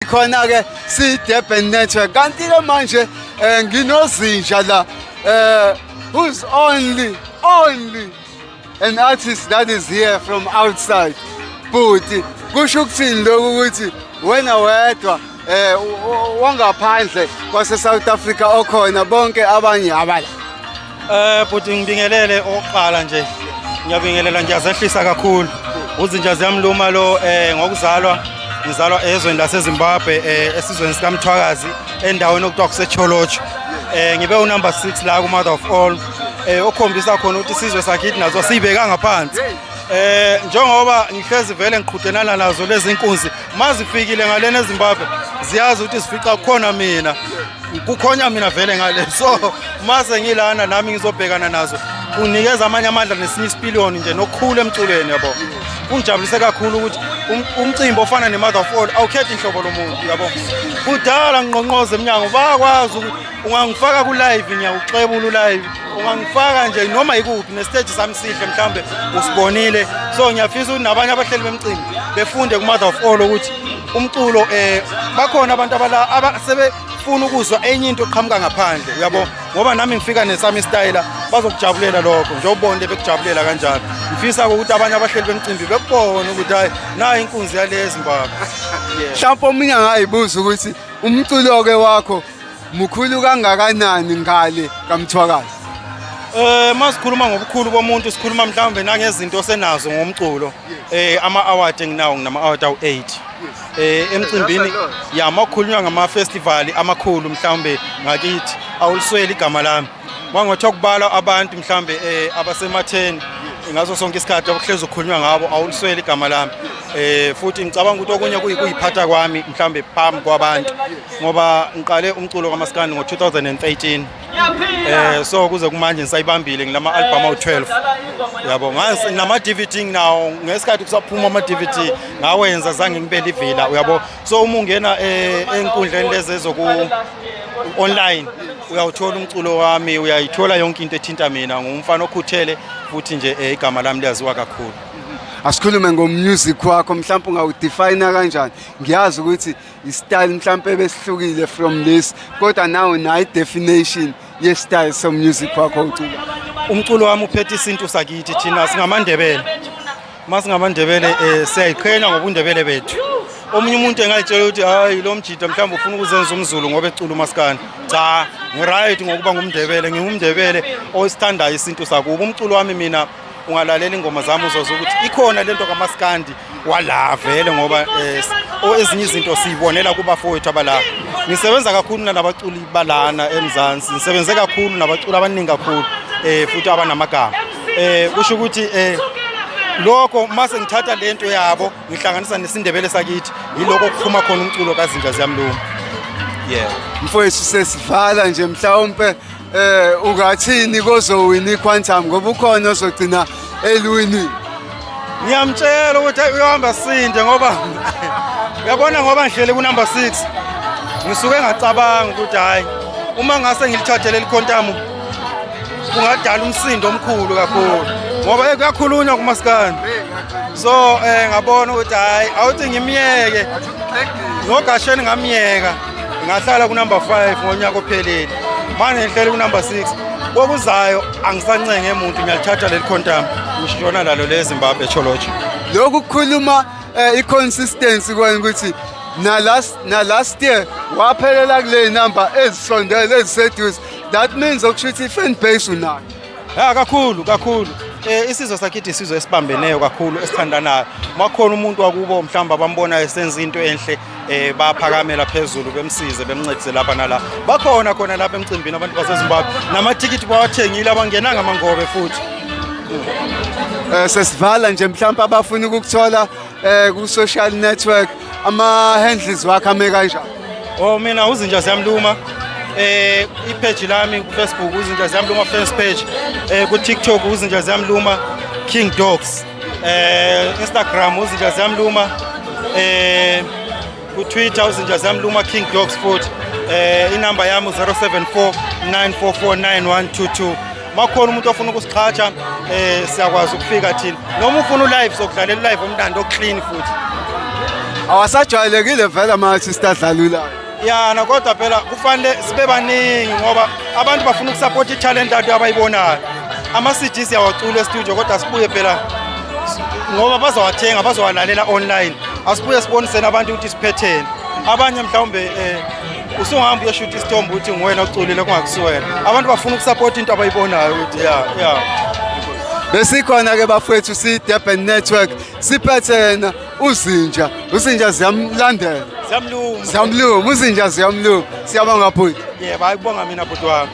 Khona ke si Durban Network, kanti ke manje nginoZinja la, who's only an artist that is here from outside. Bhuti, kusho ukuthini lokhu ukuthi wena wedwa wangaphandle kwase South Africa okhona, bonke abanye abala? Bhuti, ngibingelele oqala nje. Ngiyabingelela, ngiyazehlisa kakhulu. UZinja Ziyamluma lo, ngokuzalwa ngizalwa ezweni laseZimbabwe, esizweni sikaMthwakazi, endaweni okuthiwa kuseCholocho. Ngibe unumber 6 la ku Mother of All. Okhombisa khona ukuthi isizwe sakithi nazo siyibeka ngaphansi. Njengoba ngihlezi vele ngiqhudelana nazo lezi inkunzi, mazifikile ngalena eZimbabwe ziyazi ukuthi zifica khona mina, kukhonya mina vele ngale. So mase ngilana nami ngizobhekana nazo, kunikeza amanye amandla nesinye isipiliyoni nje nokukhula emculweni, yabo. Kungijabulise kakhulu ukuthi umcimbi ofana ne-Mother of All awukhethi inhlobo lomuntu, yabo. Kudala nginqonqoza eminyango, bayakwazi ukuthi ungangifaka ku-live, ngiyawuxebula u-live, ungangifaka nje noma yikuphi, nesiteji sami sihle, mhlawumbe usibonile. So ngiyafisa ukuthi nabanye abahleli bemcimbi befunde ku-Mother of All ukuthi umculo, bakhona abantu abala abasebefuna ukuzwa enye into eqhamuka ngaphandle, uyabo, ngoba nami ngifika nesami isitayela, bazokujabulela lokho njengoba bekujabulela kanjalo. Ngifisa ukuthi abanye abahleli bemcimbi bekubone ukuthi hayi, nayi inkunzi yale eZimbabwe. Mhlawumbe omunye angayibuza ukuthi umculo ke wakho mukhulu kangakanani ngale kaMthwakazi? Masikhuluma ngobukhulu bomuntu, sikhuluma mhlawumbe nangezinto osenazo ngomculo. Ama award enginawo, nginama award awu8. Emcimbini ya makhulunywa ngama festival amakhulu mhlawumbe ngakithi, awulisweli igama lami. Mangothiwa kubalwa abantu mhlawumbe abasematheni ngaso sonke isikhathi abahlezi ukukhulunywa ngabo, awulisweli igama lami. Futhi ngicabanga ukuthi okunye kuyiphatha kwami mhlawumbe phambi kwabantu, ngoba ngiqale umculo kaMaskandi ngo-2013, so kuze kumanje ngisayibambile, ngilama album awu12, yabo, ngasi nama DVD nginawo. Ngesikhathi kusaphuma ama DVD ngawenza, zange ngibe livila, uyabo. So uma ungena enkundleni lezi ezoku online uyawuthola umculo wami, uyayithola yonke into ethinta mina. Ngumfana okhuthele futhi nje, igama lami liyaziwa kakhulu. Asikhulume ngomusic wakho, mhlawumbe ungawudefine kanjani? Ngiyazi ukuthi i-style mhlawumbe besihlukile from this, kodwa nawe nayo i-definition ye-style so-music wakho ucula. Umculo wami uphethe isintu sakithi. Thina singamaNdebele, masingaMandebele siyayiqhenya ngobundebele bethu. Omunye umuntu engayitshela ukuthi hayi, lo mjida mhlawumbe ufuna ukuzenza umZulu ngoba ecula umaskandi. Cha, ngiright ngokuba ngumNdebele, ngingumNdebele osithandayo isintu sakubo. Umculo wami mina, ungalalela ingoma zami uzozwa ukuthi ikhona lento kamaskandi wala vele, ngoba ezinye izinto siyibonela kubafowethu abala. Ngisebenza kakhulu nalabaculi balana eMzansi, ngisebenze kakhulu nabaculi abaningi kakhulu, futhi abanamagama. Kusho ukuthi lokho mase ngithatha lento yabo ngihlanganisa nesiNdebele sakithi, yiloko kuphuma khona umculo kaZinja Ziyamluma, yeah. Mfowethu, sesivala nje, mhlawumbe ungathini kozowina iQuantum, ngoba ukhona ozogcina elwini? Ngiyamtshela ukuthi hayi, uyohamba sinde, ngoba uyabona, ngoba ngihlele ku-number 6, ngisuke ngacabanga ukuthi hhayi, uma ngase ngilithathe leli Quantum kungadala umsindo omkhulu kakhulu, ngoba kuyakhulunywa kumaskandi. So ngabona ukuthi hhayi, awuthi ngimyeke ngogasheni, ngamyeka, ngahlala ku-number 5 ngonyaka ophelile. Manje ngihlele ku-number 6 kokuzayo, angisancenge muntu, ngiyalithatha leli Quantum, ngishona lalo le Zimbabwe Cholocho. Lokhu kukhuluma i-consistency kwena, ukuthi na last year waphelela kule number ezisondele, eziseduze. That means okusho ukuthi i-fan base unayo. Ya, kakhulu kakhulu. Isizwe sakithi isizwe esibambeneyo kakhulu, esithandanayo. Makhona umuntu wakubo mhlawumbe abambonayo esenza into enhle, baphakamela phezulu bemsize, bemncedise lapha nala. Bakhona khona lapha emcimbini abantu baseZimbabwe, namathikithi bawathengile, abangenanga amangobe futhi. Sesivala nje, mhlawumbe abafuna ukukuthola ku social network, ama handles wakho ame kanjani? Oh, mina uZinja Ziyamluma. I-page lami ku Facebook uZinja Ziyamluma fans page. Ku TikTok uZinja Ziyamluma King Dogs. Instagram uZinja Ziyamluma. Ku Twitter uZinja Ziyamluma King Dogs futhi. Inamba yami 074 944 9122. Makhona umuntu ofuna ukusixhatsha, siyakwazi ukufika thina. Noma ufuna ulive, sokudlalela live omnandi oclean futhi. Awasajwayelekile vele ama-artist adlalulayo. Yana, kodwa phela kufanele sibe baningi ngoba abantu bafuna uku-support i-talent anto abayibonayo. Ama-CD siyawacula e-studio, kodwa sibuye phela ngoba bazowathenga, bazowalalela online. Asibuye sibonisene abantu ukuthi siphetheni. Abanye mhlawumbe usungahamba uyoshuta isithombe ukuthi nguwena oculile, kungakusuwena. Abantu bafuna uku-support into abayibonayo ukuthi ya. Besikhona ke bafowethu, si-Durban Network, siphethe yena uZinja. UZinja ziyamlandela. Ziyamluma. Ziyamluma, uZinja ziyamluma. Siyabonga, bhuti. Yebo, hayi, kubonga mina, bhuti wami.